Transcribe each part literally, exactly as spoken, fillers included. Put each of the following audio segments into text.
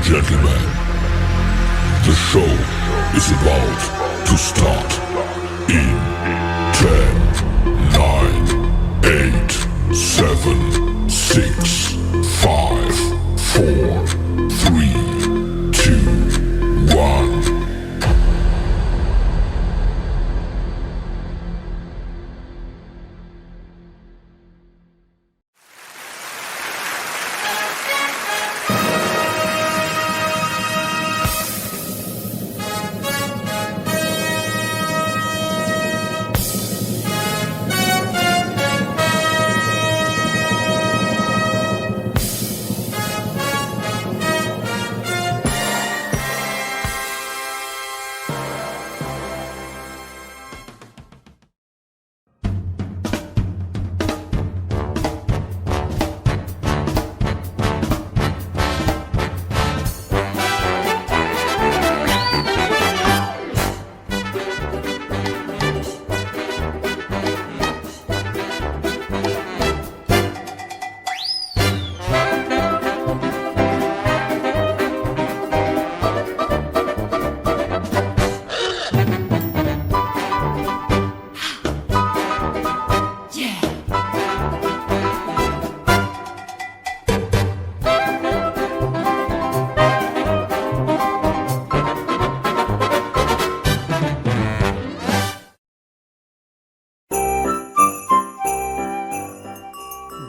Gentlemen, the show is about to start in ten, nine, eight, seven, six, five, four, three, two, one.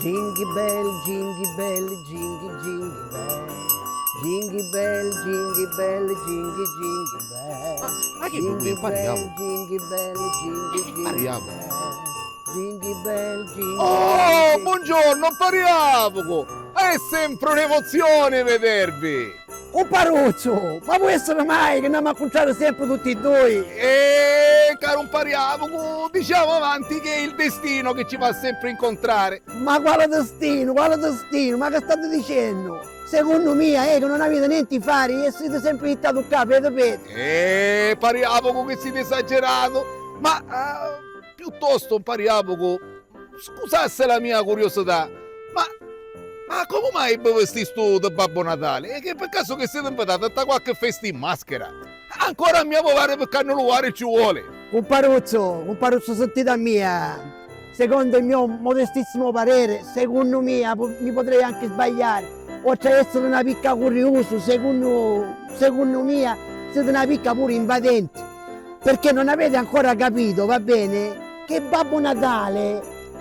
Jingle bell, jingle bell, jingle, jingle bell. Jingle bell, jingle bell, jingle, jingle bell. Ma, ma chi vuoi, Jingle impariamo? Bell, jingle bell, jingle, jingle Impariamo. Bell. Jingle bell, jingle Oh, bell, buongiorno, impariavucu! È sempre un'emozione vedervi! Cumparuzzu, ma può essere mai che andiamo a incontrare sempre tutti e due? Eh, caro impariavucu, diciamo avanti che è il destino che ci fa sempre incontrare. Ma quale destino, quale destino? Ma che state dicendo? Secondo me, eh, che non avete niente da fare e siete sempre jittati ccà, pede pede. Eh, pariavucu che siete esagerato, ma, eh, piuttosto, pariavucu, scusasse la mia curiosità, ma, ma come mai vi vestistu di Babbo Natale? E che per caso che siete invitati a qualche festa in maschera? Ancora a mia pari piccannu lu vari ci vuole. Cumparuzzu, cumparuzzu, sentite a mia. Secondo il mio modestissimo parere, secondo mia, po-, mi potrei anche sbagliare, oltre a essere una picca curioso, secondo, secondo mia siete una picca pure invadenti, perché non avete ancora capito, va bene, che Babbo Natale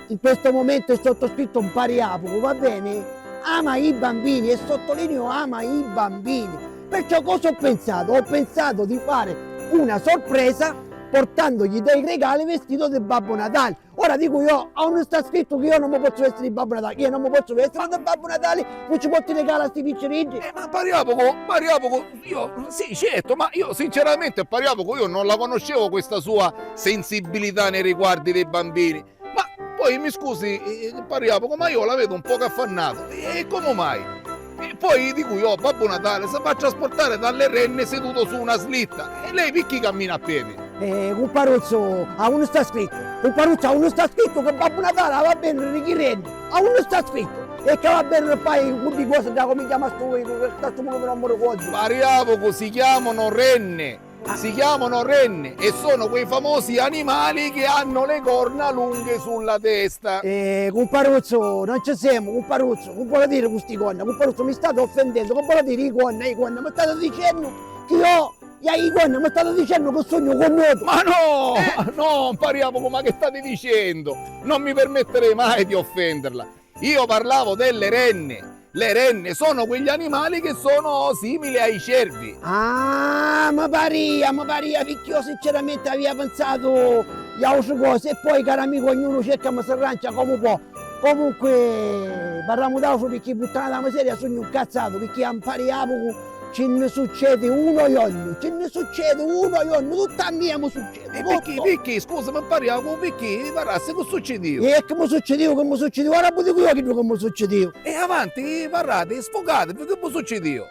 in questo momento è sottoscritto un pariapuco, va bene, ama i bambini, e sottolineo ama i bambini. Perciò cosa ho pensato? Ho pensato di fare una sorpresa portandogli dei regali vestito di Babbo Natale. Ora dico io, a uno sta scritto che io non mi posso vestire di Babbo Natale? Io non mi posso vestire di Babbo Natale? Non ci porti i regali a sti picciriddi? Eh, ma pariapuco, pariapuco, io, sì, certo, ma io sinceramente pariapuco io non la conoscevo questa sua sensibilità nei riguardi dei bambini. Ma poi mi scusi, eh, pariapuco, ma io la vedo un poco affannato. E come mai? E poi dico io, Babbo Natale si fa trasportare dalle renne seduto su una slitta. E lei perché cammina a piedi? Eh, cumparuzzu, a uno sta scritto? Cumparuzzu, a uno sta scritto che Babbo Natale va bene di chi renne? A uno sta scritto? E che va bene poi con di cose da come chiama sto, sta sto mondo che non mi ricordo. Pariapuco, si chiamano renne. Si chiamano renne e sono quei famosi animali che hanno le corna lunghe sulla testa. Eh, cumparuzzu, non ci siamo, cumparuzzu, che vuole dire con sti corna? Cumparuzzu, mi state offendendo, che vuole dire i corna, i corna? Mi state dicendo che io, io i corna, mi state dicendo che sogno cornuto? Ma no, no, pariapuco, ma che state dicendo? Non mi permetterei mai di offenderla. Io parlavo delle renne. Le renne sono quegli animali che sono simili ai cervi. Ah, mi paria, mi paria, perché io sinceramente avia pensato a autre cose e poi, caro amico, ognuno cerca e mi s'arrancia come può. Comunque, parliamo d'autro perché puttana da miseria sogno incazzato, perché a Mpariapucu ci ne succede uno ogni giorno, ci ne succede uno ogni giorno, tutto a mia mi succede. E picchì, tutto. Picchì, scusami, Mpariapucu, picchì, varrà, si cu succidiu? E che mi succidiu, che mi succidiu? Ora vi dico io chiddu che mi succidiu. E avanti, parrati, sfogati, che vi succidiu?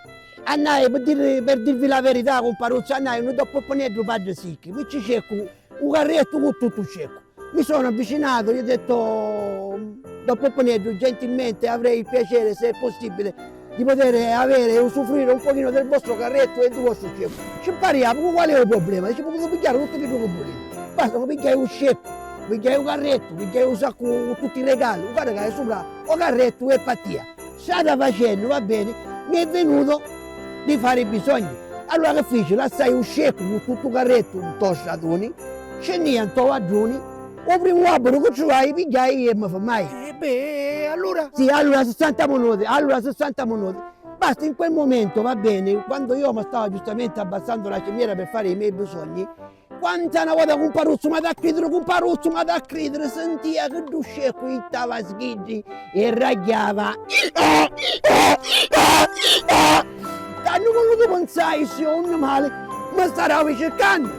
Annai, per dir-, per dirvi la verità, cumparuzzu, annai un doppu pineddu padri sicchi, mi ci cercu u carrettu cu tuttu ceccu. Mi sono avvicinato, gli ho detto, doppu pineddu, gentilmente avrei il piacere, se è possibile, di poter avere e usufruire un pochino del vostro carretto e del vostro sceccu. Ci pariamu, qual è u problema? Dice, potete pigghiare tutto quello che volete. Basta, mi pigghiai u sceccu, pigghiai u carrettu, pigghiai u saccu cu tutti i regali, u caricai supra u carrettu e partia. Strada facennu, va bene, mi è venuto di fare i bisogni. Allora che fici? Lassai u sceccu cu tuttu u carrettu nto straduni, scinnia nto vadduni, u primu alburu chi truvai pigghiai e mi firmai. E beh, allora? Sì, allora sessanta minuti, allora sessanta minuti. Basta, in quel momento, va bene, quando io mi stavo giustamente abbassando la criniera per fare i miei bisogni, quanta na vota cumparuzzu, ma da cridere, cumparuzzu, ma da cridere, sentia che ddu sceccu jittava schiddi e ragghiava. Tannu quannu tu pensai, sia un mali, mi staravi circannu.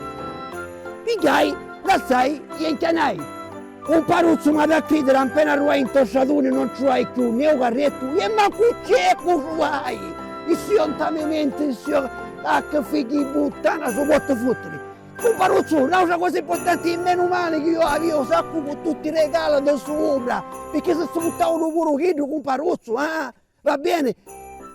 Pigghiai, lassai e inchianai. Cumparuzzu, ma da cridere, appena arrivai nto straduni non truvai cchiù né u carrettu e mancu u sceccu truvai. E sia nta me menti, sia, ah, che figghi di puttana, su potti futtiri. Cumparuzzu, n'autra cosa importanti, e menu mali chi io avia u saccu cu tutti i regali di supra, picchì si si futtavanu puru chiddu, cumparuzzu, ah? Va bene?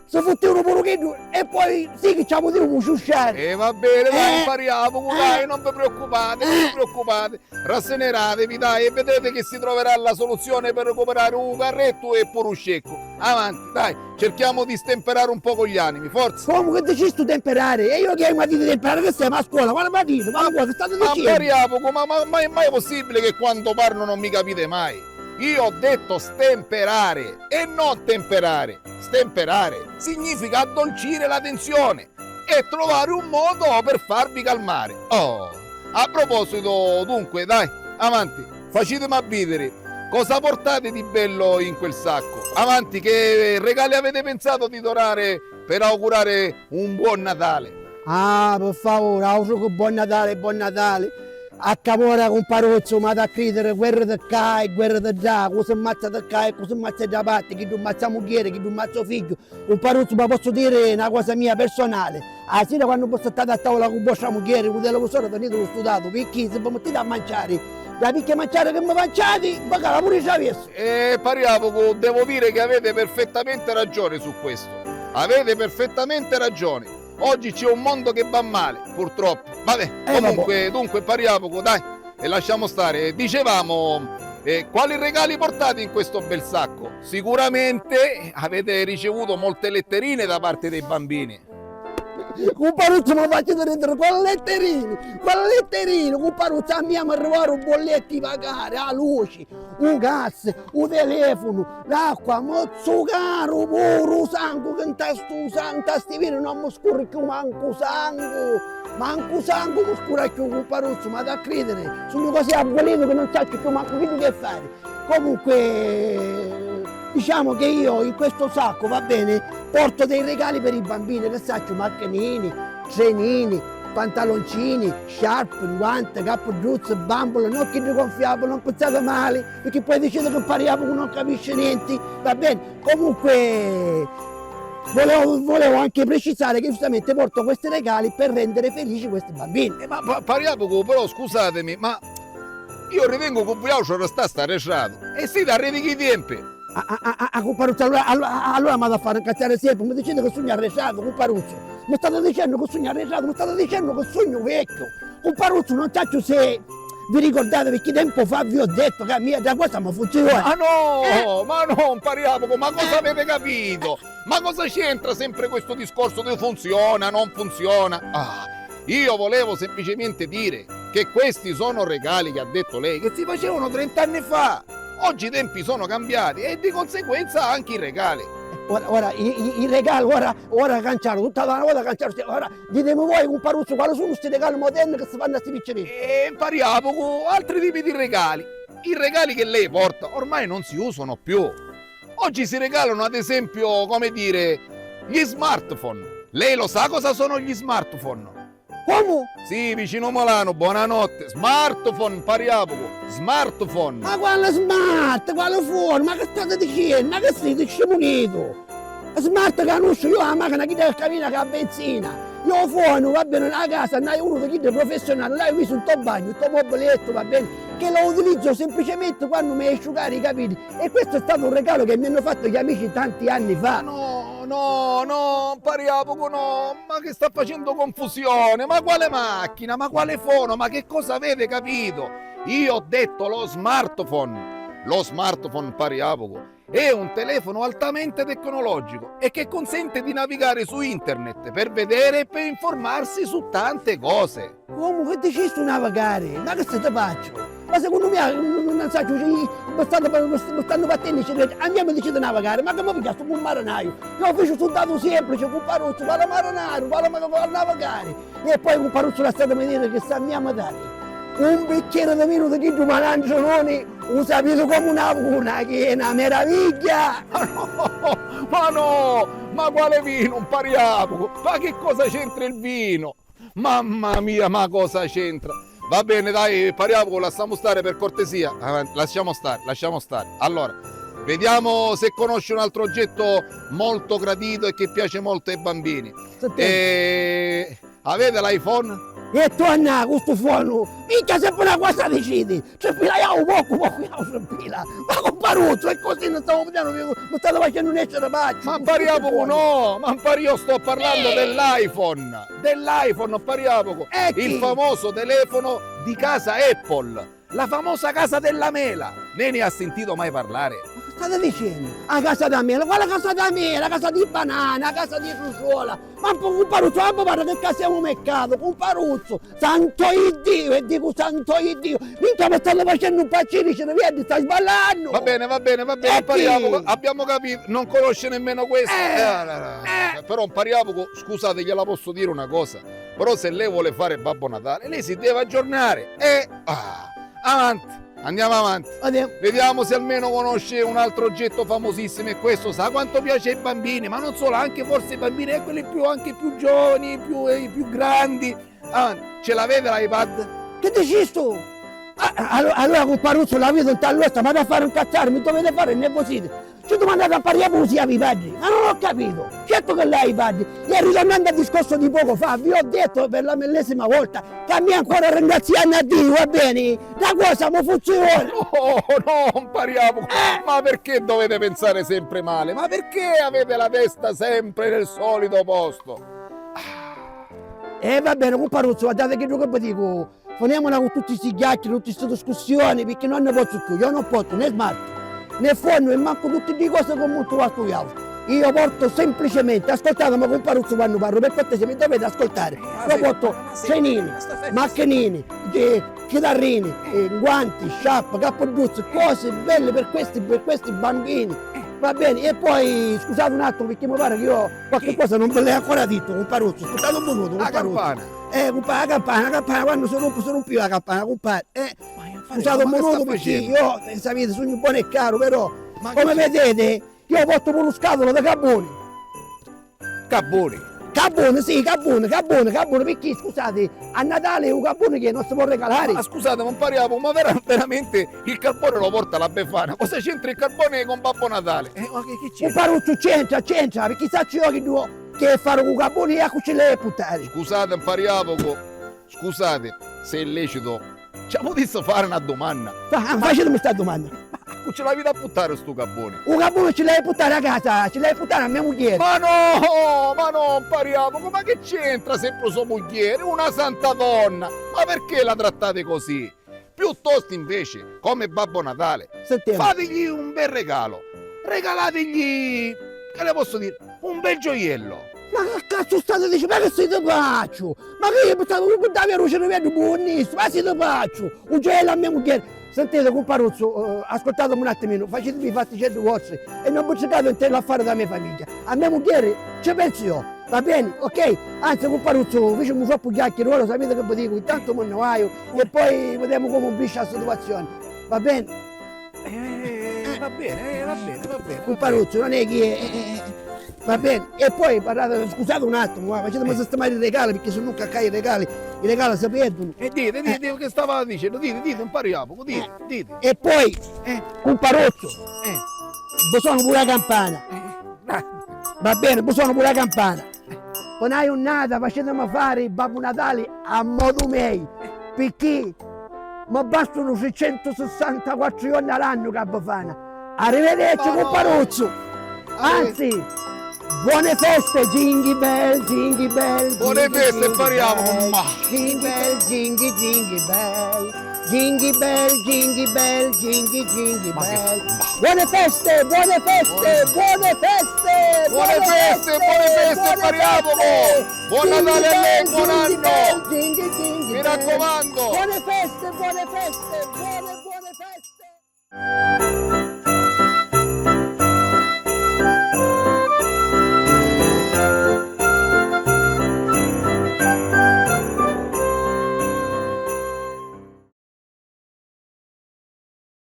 Si futtìunu puru chiddu e poi sì chi ci la putivumu ciusciari. E va bene, dai, eh, impariamucu, eh, dai, non vi preoccupate, non vi preoccupate. Rasseneratevi, dai, e vedrete che si troverà la soluzione per recuperare u carrettu e puru u sceccu. Avanti, dai, cerchiamo di stemperare un poco gli animi, forza. Comu chi dicistu temperare? E io chi haiu a diri temperare? Chi semu a scola? Quali mi diti? Ma cosa stati dicennu? Ma impariamucu, ma, ma, ma è mai possibile che quando parlo non mi capite mai? Io ho detto stemperare e non temperare. Stemperare significa addolcire la tensione e trovare un modo per farvi calmare. Oh, a proposito, dunque, dai, avanti, facitemi a vidiri cosa portate di bello in quel sacco. Avanti, che regali avete pensato di donare per augurare un buon Natale? Ah, per favore, autru che buon Natale, buon Natale. A camora, cumparuzzu, m'hatu a cridiri, guerra di ccà e guerra di ddà, cu si mmazza di ccà e cu si mmazza di dda parti, chiddu mmazza a mugghieri, chiddu mmazza u figghiu. Cumparuzzu, ma pozzu diri na cosa mia personali? A sira quannu vi sittati a tavula cu vostra mugghieri, cu dela vostra teniti lu studatu, picchì si vi mittiti a manciari, dda picchia manciari chi mi manciati, vi cala puru i traversu. E pariamucu, devo dire che avete perfettamente ragione su questo. Avete perfettamente ragione. Oggi c'è un mondo che va male, purtroppo. Vabbè, eh, comunque, vabbè. Dunque, pariamucu, dai, e lasciamo stare. Dicevamo, eh, quali regali portate in questo bel sacco? Sicuramente avete ricevuto molte letterine da parte dei bambini. Cumparuzzu, ma faciti ridiri, quali letterini? Quali letterini? Cumparuzzu, a mia mi arrivaru bulletti pagari, a luci, u gas, u telefonu, l'acqua, mozzucaru puru, u sangu, chi nta stu sangu, nta sti vini non mi scurri cchiù mancu sangu, mancu sangu mi scurra cchiù, cumparuzzu, m'hatu a cridiri, sugnu cosi avvilitu chi non sacciu cchiù mancu chiddu chi fari. Comunque, diciamo che io in questo sacco, va bene, porto dei regali per i bambini, che sacciu, macchinini, trenini, pantaloncini, sciarpi, guanti, cappudduzzi, bambuli, non chiddi gonfiabili, non pinsati mali, picchì poi diciti chi pariamucu non capisci nenti, va bene? Comunque, volevo, volevo anche precisare che giustamente porto questi regali per rendere felici questi bambini. Eh, ma pa-, pariamucu, però scusatemi, ma io ritengo che vuiautri restasti arretratu e siti arreti chi i tiempi. Ah, ah, ah, ah, cumparuzzu, allora, allora, allora m'hatu a fari incazzari sempri, mi diciti chi sugnu arretratu, cumparuzzu? Mi stati dicennu chi sugnu arretratu, mi stati dicennu chi sugnu vecchiu. Cumparuzzu, non sacciu se vi ricordate, picchì tempo fa vi ho detto che a mia dda cosa mi funziona. Ma no, eh, ma no, impariamucu, ma cosa, eh, avete capito? Ma cosa c'entra sempre questo discorso di funziona, non funziona? Ah, io volevo semplicemente dire che questi sono regali che ha detto lei, che si facevano trenta anni fa. Oggi i tempi sono cambiati e di conseguenza anche i regali. Ora, ora, i, i, i regali, ora, ora canciaru, tutta na vota canciaru, ora ditemi voi, cumparuzzu, quali sono sti regali moderni che si fannu a sti picciriddi? E impariamucu altri tipi di regali. I regali che lei porta ormai non si usano più. Oggi si regalano, ad esempio, come dire, gli smartphone. Lei lo sa cosa sono gli smartphone? Comu? Sì, vicino Milano, buonanotte. Smartphone, pariamucu, smartphone. Ma quale smart? Quale phone? Ma chi stati dicennu? Ma chi siti scimunitu? Smart canusciu io a machina chidda chi camina cu a benzina. Io phone, va bene, a casa nn'haiu unu di chiddi professionali, l'haiu misu nto bagnu, nto mobilettu, va bene, che lo utilizzo semplicemente quando mi hai asciugare i capelli. E questo è stato un regalo che mi hanno fatto gli amici tanti anni fa. No, No, no, Pariapucu, no, ma che sta facendo confusione? Ma quale macchina? Ma quale fono? Ma che cosa avete capito? Io ho detto lo smartphone. Lo smartphone, Pariapucu, è un telefono altamente tecnologico e che consente di navigare su internet per vedere e per informarsi su tante cose. Comu, chi dicistu navigari? Ma chi siti pazzu? Ma secunnu mia, n-, n-, non sacciu, ci, mi stannu, mi st-, mi stannu battennu i cirreddi, a mia mi diciti navigari, ma chi mi pigghiasti pi un marinaiu? Io fici suldatu semplice, cumparuzzu, quali marinaiu, quali ma-, quali navigari? E poi cumparuzzu lasciatimi diri chi sta mia mi dati un bicchieri di vinu di chiddu malandrunoni, u sapiti comu una vuna, chi è una meraviglia! Ma no, ma no, ma quale vinu, un Pariapucu? Ma che cosa c'entra il vino? Mamma mia, ma cosa c'entra? Va bene, dai, Pariapucu, lasciamo stare per cortesia. Avanti, lasciamo stare, lasciamo stare. Allora, vediamo se conosci un altro oggetto molto gradito e che piace molto ai bambini. Senti. Eh, avete l'iPhone? E torna cu stu fonu! Minchia, sempre una cosa diciti! Ci filaiau pocu, pocu iau si fila! Ma cumparuzzu, è così, non stavo vedendo, mi, mi state facendo un essere pazzo! Ma Pariapucu no! Ma Pari, io sto parlando dell'iPhone! Dell'iPhone, Pariapucu! E il chi? Famoso telefono di casa Apple! La famosa casa della mela! Ne, ne ha sentito mai parlare? Ma che state dicendo? A casa della mela? Quale casa della mela? La casa di banana, la casa di rusola! Ma un po', cumparuzzu, ma guarda che casa è un mercato, cumparuzzu! Santo Iddio! E dico santo Iddio! Minchia, mi stanno facendo impazzire, ce ne vedi, stai sballando! Va bene, va bene, va bene, e Pariapucu, abbiamo capito, non conosce nemmeno questo. Eh, eh, eh, eh. Però Pariapucu, scusate, gliela posso dire una cosa? Però se lei vuole fare Babbo Natale, lei si deve aggiornare. E ah, avanti, andiamo avanti. Andiamo. Vediamo se almeno conosce un altro oggetto famosissimo, e questo sa quanto piace ai bambini, ma non solo, anche forse ai bambini, e quelli più, anche più giovani, più, eh, più grandi. Avanti, ce l'avete l'iPad? Che dicistu? Ah, allo-, allora, cumparuzzu, l'avitu nta l'osta, ma da fare incazzare, mi dovete fare innervosire. Ci dumandate a Pariapucu si havi i paddi, ma non ho capito. Certo che l'hai i paddi. E ritornando al discorso di poco fa, vi ho detto per la millesima volta che a me ancora ringraziannu a Diu, va bene? La cosa mi funziona. Oh, no, Pariapucu, eh, ma perché dovete pensare sempre male? Ma perché avete la testa sempre nel solito posto? E va bene, cumparuzzu, guardate chiddu che vi dico. Finiamula cu tutti sti chiacchieri, tutti sti discussioni, picchì non ne pozzu cchiù, io non pozzu, né smartu, né fonnu e mancu tutti ddi cosi che montu a stu chiauru. Io porto semplicemente, ascoltatemi cumparuzzu quannu parru, per cortesia, mi dovete ascoltare. Io porto cenini, macchinini, eh, chitarrini, eh, guanti, sciarpe, cappudduzzi, cosi belli per questi, per questi bambini. Va bene, e poi scusate un attimo picchì mi pare che io qualche cosa non ve l'hai ancora dittu, cumparuzzu, ascoltate un minutu, cumparuzzu. La campana. Eh, cumpa-, la campana, la campana, quannu si rumpi, si rumpi la campana, cumpari. Eh, scusate un minutu, picchì io, eh, sapete, sugnu bonu e caru, però, come vedete, io portu puru scatula di cabbuni. Cabbuni? Cabbuni, sì, cabbuni, cabbuni, cabbuni, picchì, scusate, a Natale u cabbuni che non si può regalare? Ma scusate, ma Pariapucu, ma vera-, veramente il carbone lo porta la Befana? Cosa c'entra il carbone con Babbo Natale? Eh, ma che, che c'entra? Cumparuzzu, c'entra, c'entra, picchì sacciu io chi du-, che fari cu cabbuni e a cu ci l'hai a puttari. Scusate, Pariapucu, scusate, se è lecito, ci putissi fare una dumanna? Fa-, facitemi sta dumanna. Ma cu ci l'aviti a puttari stu cabbuni? U cabbuni ci l'hai a puttari a casa, ci l'hai a puttari a me mugghieri. Ma no, ma no, Pariapucu, ma che c'entra sempre so mugghieri? Una santa donna, ma perché la trattate così? Piuttosto invece, come Babbo Natale, fatigli un bel regalo, regalatigli, che le posso dire, un bel gioiello. Ma che cazzu state dicennu? Ma che siti pazzu? Ma che io mi stavo guardando a luce, non vedo buonissimo, ma siti pazzu? Un gioiello a me mugghieri. Sentite, cumparuzzu, eh, ascoltatemi un attimino, facitemi i fatticeddi vostri e non vi intricate in l'affare della mia famiglia. A me mugghieri ci penso io. Va bene, ok? Anzi, cumparuzzu, ficimu troppu chiacchiere, ora sapete che vi dico, intanto mi ne vaiu e poi vediamo come biscia la situazione. Va bene? Eh, va bene, eh, va bene, va bene, va bene. Cumparuzzu, non è che, eh, eh, eh, va bene. E poi, guardate, scusate un attimo, guarda, facetemi sistemare i regali, perché se no ccà i regali, i regali si perdono. E dite, dite, dite che stava dicendo, dite, dite, impariamo, dite, dite. E poi, eh, cumparuzzu, eh, vi suono pure la campana. Eh. Va bene, vi suono pure la campana. Poi na jurnata facitemi fari Babbu Natali a modu mei, picchì mi bastunu tricentusissantaquattru jorna a l'annu ca vi fana. Arrivederci, cumparuzzu! Anzi, Buone feste, Jingle Bell, Jingle Bell, Buone Jingle, feste, Jingle pariamo, Bell, ma Jingle Bell, Jingle, Jingle Bell, Jingle Bell, Jingle Bell, Jingle, Jingle Ma che Bell. Buone feste, buone feste, buone feste, Buone feste, buone feste, buone pariamo, feste. Buon Natale a lei, Jingle Bell, buon Jingle anno. Bell, Jingle, Jingle Mi Bell. raccomando. Buone feste, buone feste, buone